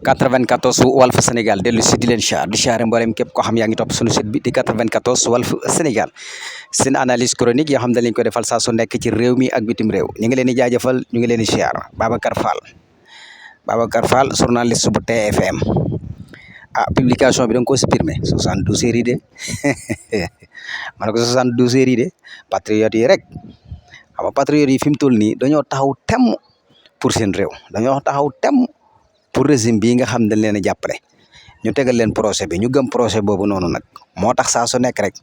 94 Walf Sénégal dellu si di leen siyaar di siyaare mboolem képp koo xam yaa ngi topp sunu site bi di 94 Walf Sénégal seen analyse chronique yoo xam ne dañ ko defal saa su nekk ci réew mi ak bitim réew ñu ngi leen di jaajëfal ñu ngi leen di siyaar Babacar Fall journaliste bu TFM publication bi da nga ko supprimé 72 heures yi de ma ne ko 72 heures yi de patriotes yi rek xam nga patriotes yi fi mu toll nii dañoo taxaw temm pour seen réew dañoo taxaw temm pour régime bii nga xam ne dañ leen a jàppale ñu tegal leen projet bi ñu gëm projet boobu noonu nag moo tax saa su nekk rek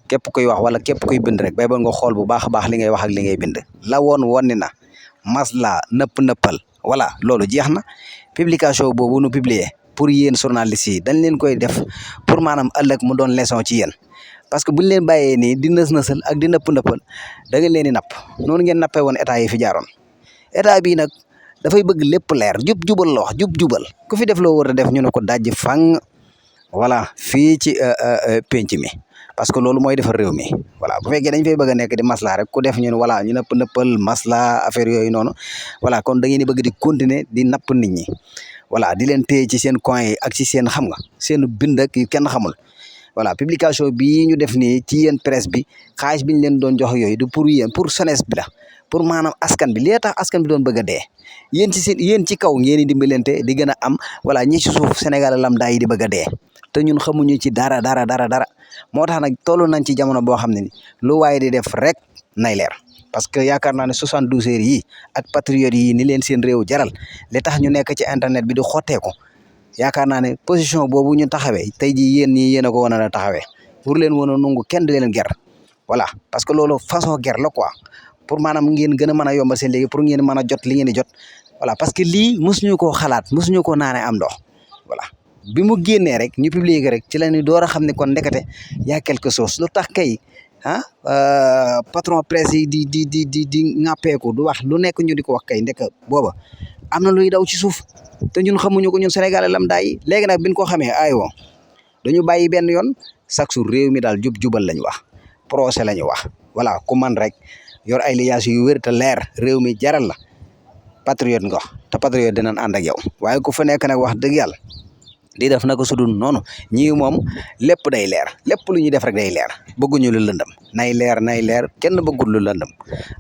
képp kuy wax wala képp kuy bind rek bay ba nga xool bu baax a baax li ngay wax ak li ngay bind la woon wonni na masla nëppal voilà loolu jeex na publication boobu nu publier pour yéen journalistes yi dañ leen koy def pour maanaam ëllëg mu doon leçon ci yéen parce que buñ leen bàyyee nii di nës-nësal ak di nëppal da ngeen leen di napp noonu ngeen nappee woon état yi fi jaaroon état bii nag dafay bëgg lépp leer jubal la wax jubal ku fi def loo war a def ñu ne ko dajji fang voilà fii ci penc mi parce que loolu mooy defar réew mi voilà bu fekkee dañ fay bëgg a nekk di masla rek ku def ñu ne voilà ñu nëppal masla affaire yooyu noonu voilà kon da ngeen di bëgg di continuer di napp nit ñi voilà di leen téye ci seen coin yi ak ci seen xam nga seen bind ak kenn xamul voilà publication bii ñu def nii ci yéen presse bi xaalis bi ñu leen doon jox yooyu du pour yéen pour jeunesse bi la pour maanaam askan bi li tax askan bi doon bëgg a dee yéen ci kaw ngeen di dimbalante di gën a am voilà ñi ci suuf Sénégal lambda yi di bëgg a dee te ñun xamuñu ci dara moo tax nag toll nañ ci jamono boo xam ne ni lu waaye di def rek nay leer parce que yaakaar naa ne 72 heures yi ak patriotes yi ni leen seen réew jaral li tax ñu nekk ci internet bi di xotteeku yaakaar naa ne position boobu ñu taxawee tey jii yéen ñii yéen a ko wan a taxawee pour leen woon a nungu kenn di leen ger voilà parce que loolu façon ger la quoi pour maanaam ngeen gën a mën a yombal seen léegi pour ngeen mën a jot li ngeen di jot voilà parce que lii mosuñu koo xalaat mosuñu koo naanee am ndox voilà bi mu génnee rek ñu publier ko rek ci la ñu door a xam ne kon ndekete y'a quelque chose lu tax kay patron presse yi di ŋàppeeku du wax lu nekk ñu di ko wax kay ndek booba am na luy daw ci suuf te ñun xamuñu ko ñun Sénégalais lambda yi léegi nag biñ ko xamee aywa dañu bàyyi benn yoon chaque jour réew mi daal jubal lañu wax procès la ñu wax voilà ku man rek yor ay lijaas yu wér te leer réew mi jaral la patriote nga te patriote dinañ ànd ak yow waaye ku fa nekk nag wax dëgg yàlla di def naka sudul noonu ñii moom lépp day leer lépp lu ñuy def rek day leer bëgguñu lu lëndëm nay leer kenn bëggul lu lëndëm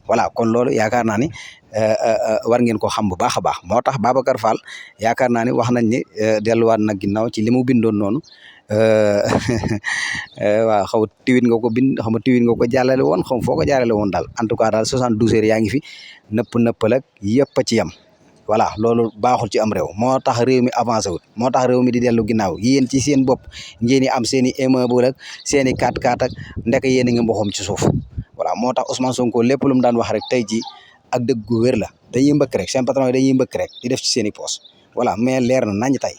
voilà kon loolu yaakaar naa ni war ngeen ko xam bu baax a baax moo tax Babacar Fall yaakaar naa ni wax nañ ni delluwaat na ginnaaw ci li mu bindoon noonu waaw xaw tiwit nga ko bind xam nga tiwit nga ko jàllale woon xam foo ko jàllale woon daal en tout cas daal 72 heures yaa ngi fi nëppal ak yëpp a ci yem voilà loolu baaxul ci am réew moo tax réew mi avancé wut moo tax réew mi di dellu ginnaaw yéen ci seen bopp ngeen di am seen i immeuble ak seen i 4x4 ak ndek yéen a ngi mboxam ci suuf voilà moo tax Ousmane Sonko lépp lu mu daan wax rek tey ji ak dëgg gu wér la dañuy mbëkk rek seen patron yi dañuy mbëkk rek di def ci seen i poos voilà mais leer na nañ tey